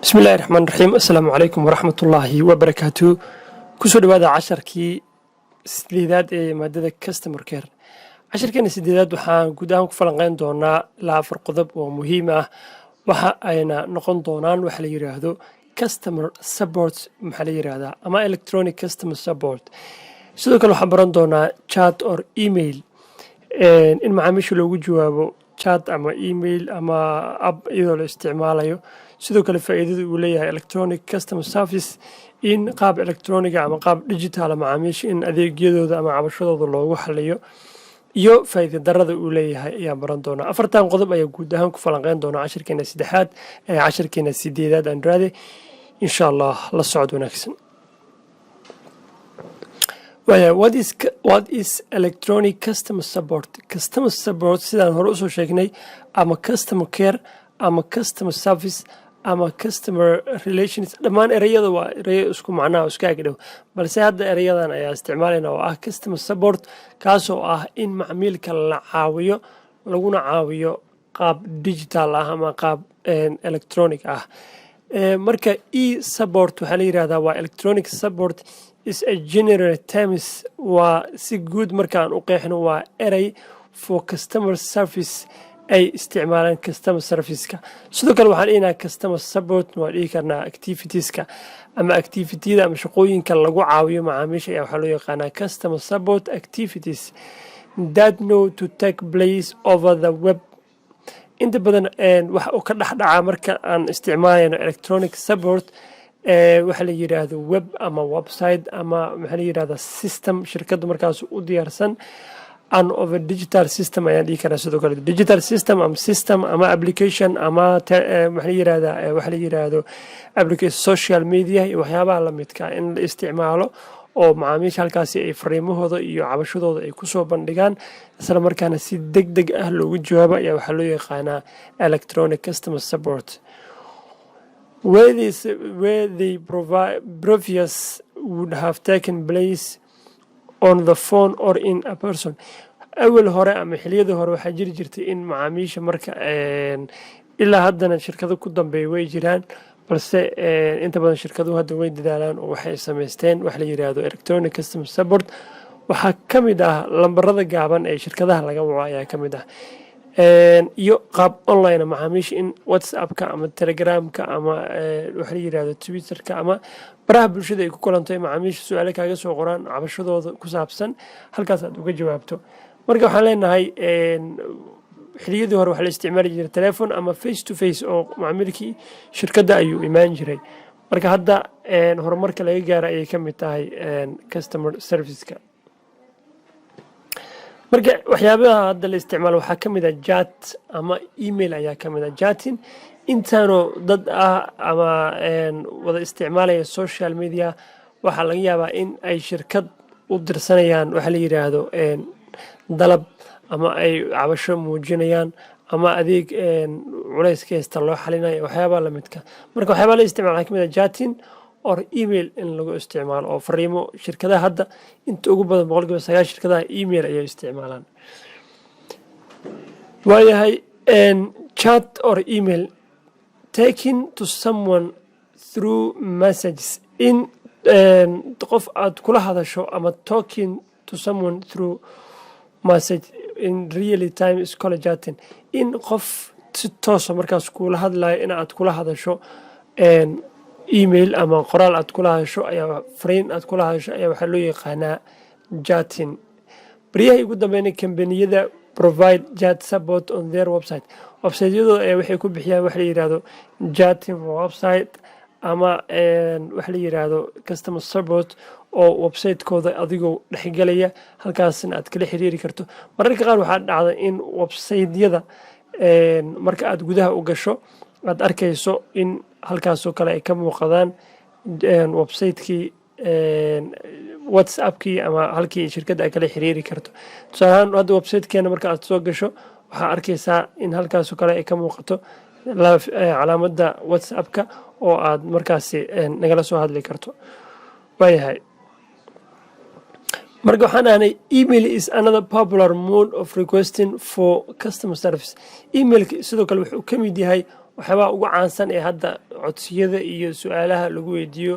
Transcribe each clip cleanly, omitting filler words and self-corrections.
Bismillahi raxmaan raxiim. Assalaamu calaykum waraxmatullaahi wabarakaatu. Kusoo dhawaada casharkii sideedaad ee maadada customer care. Casharkeena sideedaad waxaan guud ahaan ku falanqeyn doonaa ilaa afar qodob oo muhiim ah. Waxa ayna noqon doonaan waxa la yiraahdo customer support, maxaa la yiraahdaa, ama electronic customer support. Sidoo kale waxaan baran doonaa chat or email, in macaamiisha loogu jawaabo chat ama email ama app iyadoo la isticmaalayo. Sidoo kale faa'iidada uu leeyahay electronic customer service, in qaab electronic-ga ama qaab digital-a macaamiisha in adeegyadooda ama cabashadooda loogu xaliyo, iyo faa'iida darada uu leeyahay ayaan baran doonaa. Afartan qodob ayaa guud ahaan ku falanqeyn doonaa cashirkeena saddexaad ee cashirkeena sideedaad andrade, insha Allah. La socod wanaagsan. Waya, what is electronic customer support? Customer support, sidaan hore usoo sheegnay, ama customer care ama customer service ama customer relations, dhammaan ereyada waa ereyo isku macnaha, isku agdhow, balse hadda ereyadan ayaa isticmaalayna oo ah customer support, kaasoo ah in macmiilka la caawiyo, laguna caawiyo qaab digital ah ama qaab electronic ah. Marka e support waxaa la yirahdaa waa electronic support is a general terms, waa si guud markaan u qeexno, waa erey for customer service ay isticmaalaan customer service-ka. Sidoo kale waxaan dhihinaa customer support, waan dhihi karnaa activities-ka ama activity-yada ama shaqooyinka lagu caawiyo macaamiisha ayaa waxaa loo yaqaanaa customer support activities that know to take place over the web. Inta badan waxa uu ka dhex dhacaa marka aan isticmaalayno electronic support waxa la yiraahdo web ama website ama maxaa la yirahdaa system shirkadda markaas u diyaarsan, and over digital system ayaan dhihi karaa. Sidoo kale digital system ama system ama application ama maxaa la yirahdaa, waxa la yiraahdo application, social media iyo waxyaabaha lamidka in la isticmaalo oo macaamiisha halkaasi ay fariimahooda iyo cabashadooda ay kusoo bandhigaan, isla markaana si deg deg ah loogu jawaabo ayaa waxaa loo yaqaanaa electronic customer support. Where the previous would have taken place on the phone or in a person. Awal hore ama xiliyadii hore waxaa jiri jirtay in macaamiisha marka, ilaa haddana shirkado ku dambeeya way jiraan, balse inta badan shirkaduhu hadda way dadaalaan oo waxay samaysteen wax la yiraahdo electronic customer support. Waxaa ka mid ah lambarada gaaban ee shirkadaha laga waco ayaa ka mid ah, iyo qaab online macaamiisha in WhatsApp-ka ama Telegramka ama waxa la yirahdo Twitterka ama baraha bulshada ay ku kulanto, ay macaamiisha su-aale kaaga soo qoraan cabashadooda ku saabsan, halkaas aad uga jawaabto. Marka waxaan leenahay xiliyadii hore waxaa la isticmaali jiray telefon ama face to face oo macmiilkii shirkadda ayuu imaan jiray. Marka hadda horumarka laga gaara ayay ka mid tahay customer service-ka. Marka waxyaabaha hadda la isticmaalo waxaa ka mid ah chat ama email ayaa ka mid ah. Chatting intaanoo dad ah ama wada isticmaalaya social media, waxaa laga yaabaa in ay shirkad u dirsanayaan waxa la yiraahdo dalab ama ay cabasho muujinayaan ama adeeg culays ka haysta loo xalinayo, waxyaabaha lamidka. Marka waxyaabaha la isticmaalo waxaa ka mid ah chatting or email in lagu isticmaalo oo fariimo. Shirkadaha hadda inta ugu badan, 9% shirkadaha email ayay isticmaalaan. Waayahay, chat or email, talking to someone through messages, in qof aad kula hadasho ama talking to someone through message in really time is called chatting, in qof si toosa markaas kula hadlayo in aad kula hadasho email ama qoraal aad kula hadasho ayaa, fariin aad kula hadasho ayaa waxaa loo yaqaanaa chatting. Baryaha ugu dambeynay kambaniyada provide chat support on their website. Website-yadooda ayaa waxay ku bixiyaan waxa la yiraahdo chatting website ama waxa la yiraahdo customer support, oo website-kooda adigoo dhexgelaya halkaasna aad kala xiriiri karto. Mararka qaar waxaa dhacda in website-yada marka aad gudaha u gasho aad arkayso in halkaasoo kale ay ka muuqadaan website-kii, WhatsApp-kii ama halkii shirkadda ay kala xiriiri karto. Tusaale ahaan, hadda website-keena marka aad soo gasho waxaa arkaysaa in halkaasoo kale ay ka muuqato calaamadda WhatsApp-ka oo aad markaasi nagala soo hadli karto. Waayahay, marka waxaan ahnay email is another popular mode of requesting for customer service. Email-ka sidoo kale wuxuu ka mid yahay waxyaabaha ugu caansan ee hadda Codsiyada iyo su-aalaha lagu weydiiyo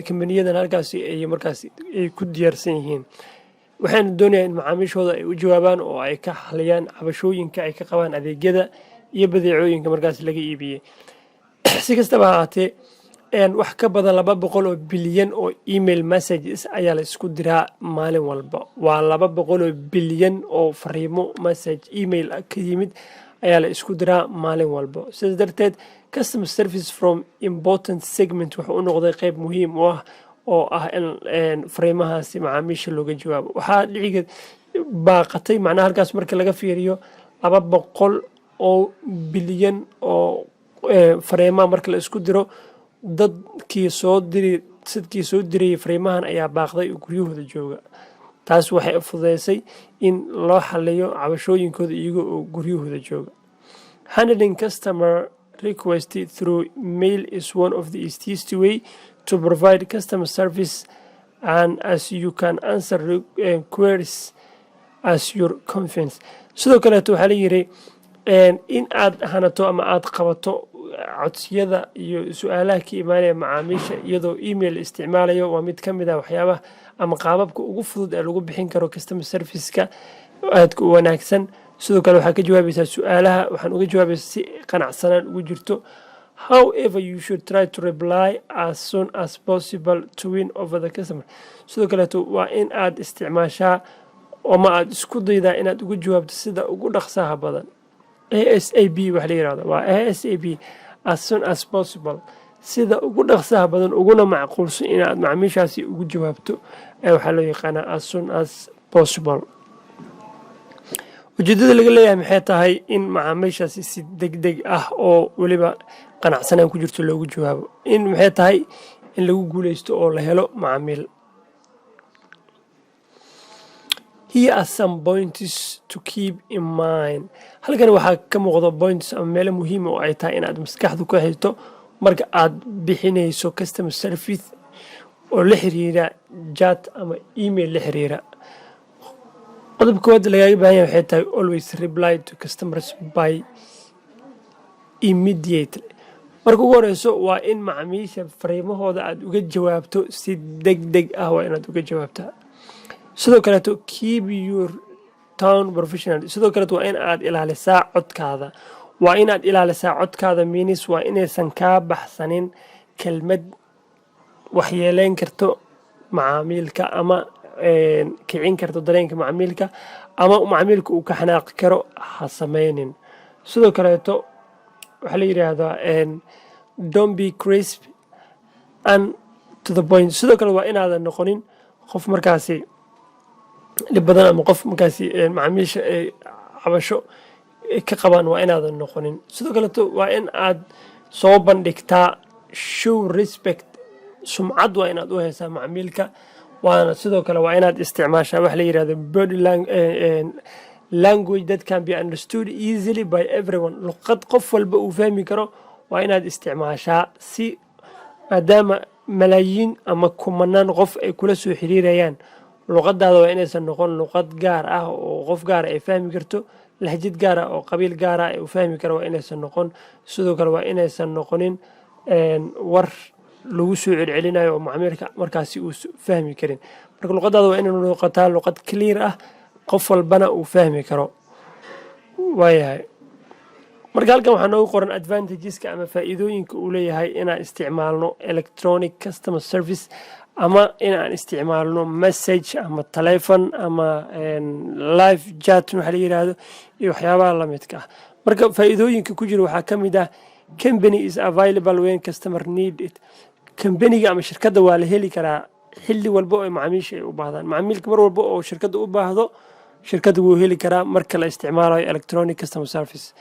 kambaniyadan halkaasi ay markaas ay ku diyaarsan yihiin. Waxayna doonayaan in macaamiishooda ay u jawaabaan oo ay ka xaliyaan cabashooyinka ay ka qabaan adeegyada iyo badeecooyinka markaas laga iibiyey. Si kastaba ha ahaatee, wax ka badan 200 oo bilyan oo email messages ayaa la isku diraa maalin walba. Waa 200 oo bilyan oo fariimo message email ka yimid ayaa la isku diraa maalin walba. Sidaas darteed, customer service from important segment wuxuu u noqday qeyb muhiim u ah oo ah in fariimahaasi macaamiisha looga jawaabo. Waxaa dhiciga baaqatay, macnaha halkaas marka laga fiiriyo, 200 oo bilyan oo fariimaha marka la isku diro. Dadkii soo diri, dadkii soo dirayay fariimahan ayaa baaqday oo guryahooda jooga. Taas waxay fududeysay in loo xaliyo cabashooyinkooda iyaga oo guryahooda jooga. Handling customer request through mail is one of the easiest way to provide customer service, and as you can answer queries as your convenience. Sidoo kaleeto, waxaa la yiri in aad hanato ama aad qabato codsiyada iyo su-aalaha ka imaanaya macaamiisha iyadoo email isticmaalayo waa mid ka mid ah waxyaabaha ama qaababka ugu fudud ee lagu bixin karo customer service-ka aadka u wanaagsan. Sidoo kale, waxaa ka jawaabaysaa su-aalaha, waxaan uga jawaabaysaa si qanacsanaan ugu jirto. However, you should try to reply as soon as possible to win over the customer. Sidoo kaleeto, waa in aad isticmaashaa ama aad isku daydaa inaad uga jawaabto sida ugu dhaqsaha badan. ASAP waxa la yirahdo waa ASAP, as soon as possible, sida ugu dhaqsaha badan uguna macquulsan inaad macaamiishaasi ugu jawaabto waxaa loo yaqaanaa as soon as possible. Ujeedada laga leeyahay maxay tahay? In macaamiishaasi si deg deg ah oo weliba qanacsanaan ku jirto loogu jawaabo. In maxay tahay? In lagu guuleysto oo la helo macaamiil. Here are some points to keep in mind. Halkan waxaa ka muuqda points ama meelo muhiim oo ay tahay inaad maskaxdu ku haysto marka aad bixinayso customer service oo la xiriira chat ama email la xiriira. Qodobka koowaad lagaaga baahan yahay waxay tahay: always reply to customers by immediately. Marka ugu horeyso, waa in macaamiisha fariimahooda aad uga jawaabto si deg deg ah, waa inaad uga jawaabtaa. Sidoo kaleeto, keep your tone professional. Sidoo kaleeto, waa in aad ilaalisaa codkaada. Waa inaad ilaalisaa codkaada means waa inaysan kaa baxsanin kelmad waxyeeleyn karto macaamiilka ama kicin karto dareenka macaamiilka ama macaamiilka uu ka xanaaqi karo, ha sameynin. Sidoo kaleeto, waxaa la yidhaahdaa don't be crisp and to the point. Sidoo kale, waa inaadan noqonin qof markaasi dhib badan ama qof markaasi macaamiisha ay cabasho ka qabaan, waa inaadan noqonin. Sidoo kaleeto, waa in aad soo bandhigtaa show respect, sumcad waa inaad u haysaa macmiilka. Waana sidoo kale waa inaad isticmaashaa waxa la yidhahdo body language that can be understood easily by everyone. Luqad qof walba uu fahmi karo waa inaad isticmaashaa, si maadaama malaayiin ama kumanaan qof ay kula soo xiriirayaan, luqadaada waa inaysan noqon luqad gaar ah oo qof gaara ay fahmi karto, lahjad gaar ah oo qabiil gaar ah uu fahmi karo waa inaysan noqon. Sidoo kale, waa inaysan noqonin war lagu soo celcelinayo oo macmiilka markaasi uu fahmi karin. Marka luqadaada waa inay noqotaa luqad clear ah, qof walbana uu fahmi karo. Waayahay, marka halkan waxaa noogu qoran advantageska ama faa'iidooyinka uu leeyahay inaan isticmaalno electronic customer service ama inaan isticmaalno message ama telefon ama live chat waxa la yiraahdo iyo waxyaabaha lamidka ah. Marka faa'iidooyinka ku jira waxaa ka mid ah: company is available when customer need it. Companiga ama shirkadda waa la heli karaa xilli walba oo macaamiisha ay u baahdaan. Macaamiilka mar walba oo shirkadda u baahdo, shirkadda wuu heli karaa marka la isticmaalayo electronic customer service.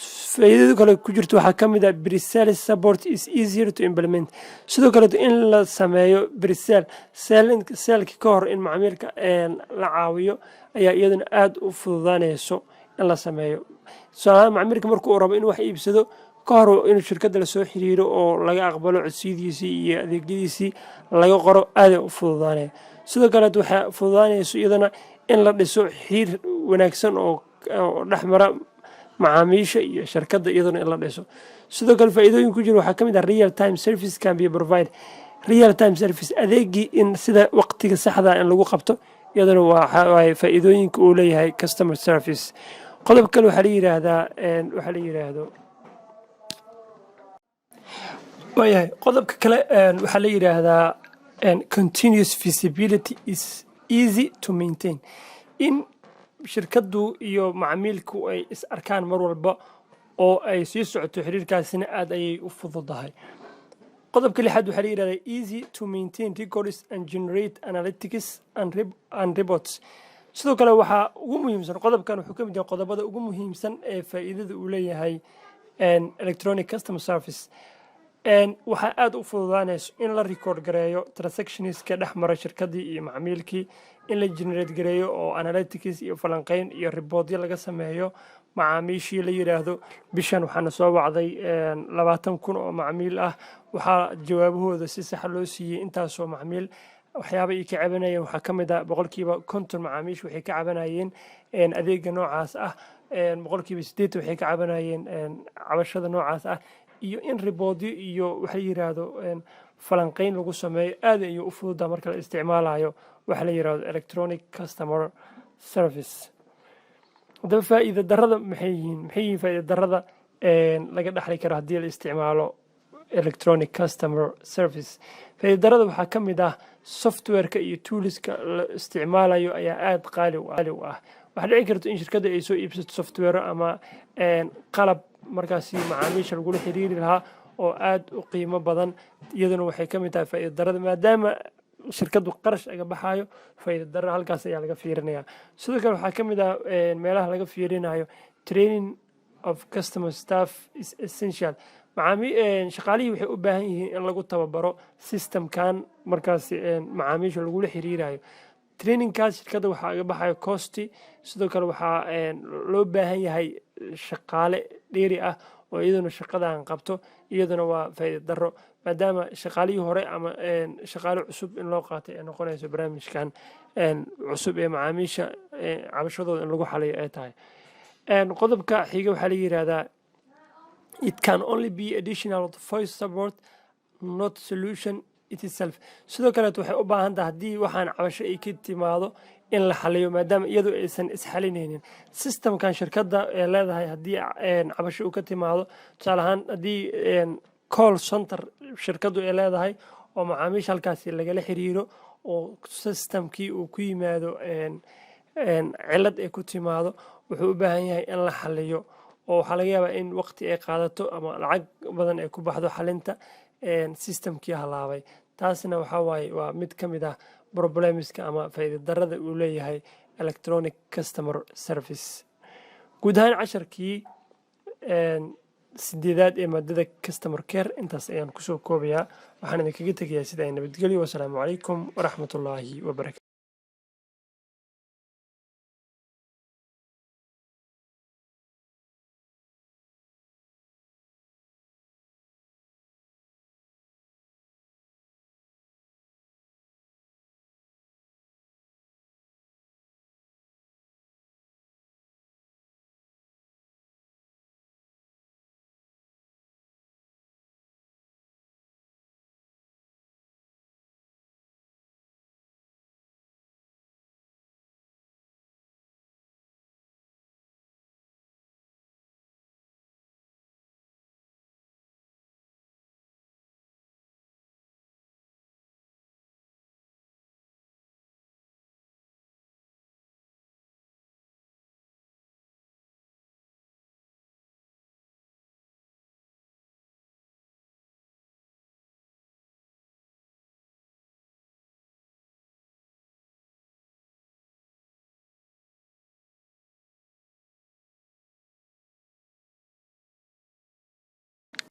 Faa'iidada kale ku jirto waxaa ka mid ah: pre-sales support is easier to implement. Sidoo kaleeto, in la sameeyo pre-sale, sale-ka ka hor in macaamiilka la caawiyo ayaa iyaduna aada u fududaanayso in la sameeyo. Tusaalahaan, macmiilka markuu rabo inuu wax iibsado, ka hor inuu shirkadda lasoo xiriiro oo laga aqbalo codsiyadiisii iyo adeegyadiisii laga qoro, aaday u fududaanaya. Sidoo kaleeto, waxaa fududaanayso iyadana in la dhiso xiriir wanaagsan oo dhex mara Macaamiisha iyo shirkadda iyaduna in la dhiso. Sidoo kale faa'iidooyin ku jira waxaa ka mid ah real time service can be provide. Real time service, adeegii in sida waqtiga saxda in lagu qabto, iyaduna waa faa'iidooyinka uu leeyahay customer service. Qodob kale waxaa la yiraahdaa, waxaa la yiraahdo, waayahay, qodobka kale waxaa la yiraahdaa continuous visibility is easy to maintain. In shirkaddu iyo macmiilku ay is arkaan mar walba oo ay sii socoto xiriirkaasina aad ayay u fududahay. Qodobka lixaad waxaa la yidhahdaa easy to maintain records and generate analytics and reports. Sidoo kale waxaa ugu muhiimsan, qodobkan wuxuu ka mid yahay qodobada ugu muhiimsan ee faa'iidada uu leeyahay electronic customer service. Waxaa aada u fududaanayso in la record gareeyo transactionska dhex mara shirkaddii iyo macmiilkii, in la generate gareeyo oo analytics iyo falanqeyn iyo reportyo laga sameeyo macaamiishii, la yiraahdo bishan waxaana soo wacday 20,000 oo macmiil ah, waxaa jawaabahooda si saxa loo siiyey intaasoo macmiil, waxyaaba ay ka cabanayeen waxaa ka mid ah 50% macaamiisha waxay ka cabanayeen adeega noocaas ah, 80% waxay ka cabanayeen cabashada noocaas ah, iyo in reportyo iyo waxa la yiraahdo falanqeyn lagu sameeyo. Aad ayuu u fududaa marka la isticmaalayo waxa la yiraahdo electronic customer service. Haddaba faa'iida darrada maxay yihiin? Maxay yihiin faa'iida darrada laga dhexli karo haddii la isticmaalo electronic customer service? Faa'iida darrada waxaa ka mid ah softwareka iyo toolska la isticmaalayo ayaa aada qaali u ah. Waxaa dhici karta in shirkadda ay soo iibsato software ama qalab markaasi macaamiisha lagula xiriiri lahaa oo aada u qiimo badan. Iyaduna waxay ka mid tahay faa'iida darrada, maadaama shirkaddu qarash aga baxayo. Faa'iida darra halkaas ayaa laga fiirinaya. Sidoo kale waxaa ka mid ah meelaha laga fiirinayo training of customer staff is essential. Shaqaalihii waxay u baahan yihiin in lagu tababaro systemkan markaasi macaamiisha lagula xiriirayo. Trainingkaas shirkadda waxaa aga baxayo costi. Sidoo kale waxaa loo baahan yahay shaqaale dheeri ah oo iyaduna shaqadan qabto. Iyaduna waa faa'iida darro, maadaama shaqaalihii hore ama shaqaale cusub in loo qaatay ay noqonayso barnaamijkan cusub ee macaamiisha cabashadooda in lagu xaliyo ay tahay. Qodobka xiga waxaa la yiraahdaa it can only be additional voice support, not solution itself. Sidoo kaleeto waxay u baahan tahay haddii waxaan cabasho ay ka timaado in la xaliyo, maadaama iyadu aysan isxalinaynin systemkan shirkadda ee leedahay. Haddii cabasho uu ka timaado, tusaale ahaan haddii call center shirkaddu ay leedahay oo macaamiisha halkaasi lagala xiriiro oo systemkii uu ku yimaado cillad ay ku timaado, wuxuu u baahan yahay in la xaliyo, oo waxaa laga yaabaa in waqti ay qaadato ama lacag badan ay ku baxdo xalinta systemkii halaabay. Taasna waxaa waaye waa mid ka mid ah problemska ama faa'iida darrada uu leeyahay electronic customer service. Guud ahaan casharkii sideedaad ee maadada customer care intaas ayaan kusoo koobayaa. Waxaan idinkaga tegayaa sida ay nabadgelyo. Wasalaamu calaykum waraxmatullaahi wabarakatu.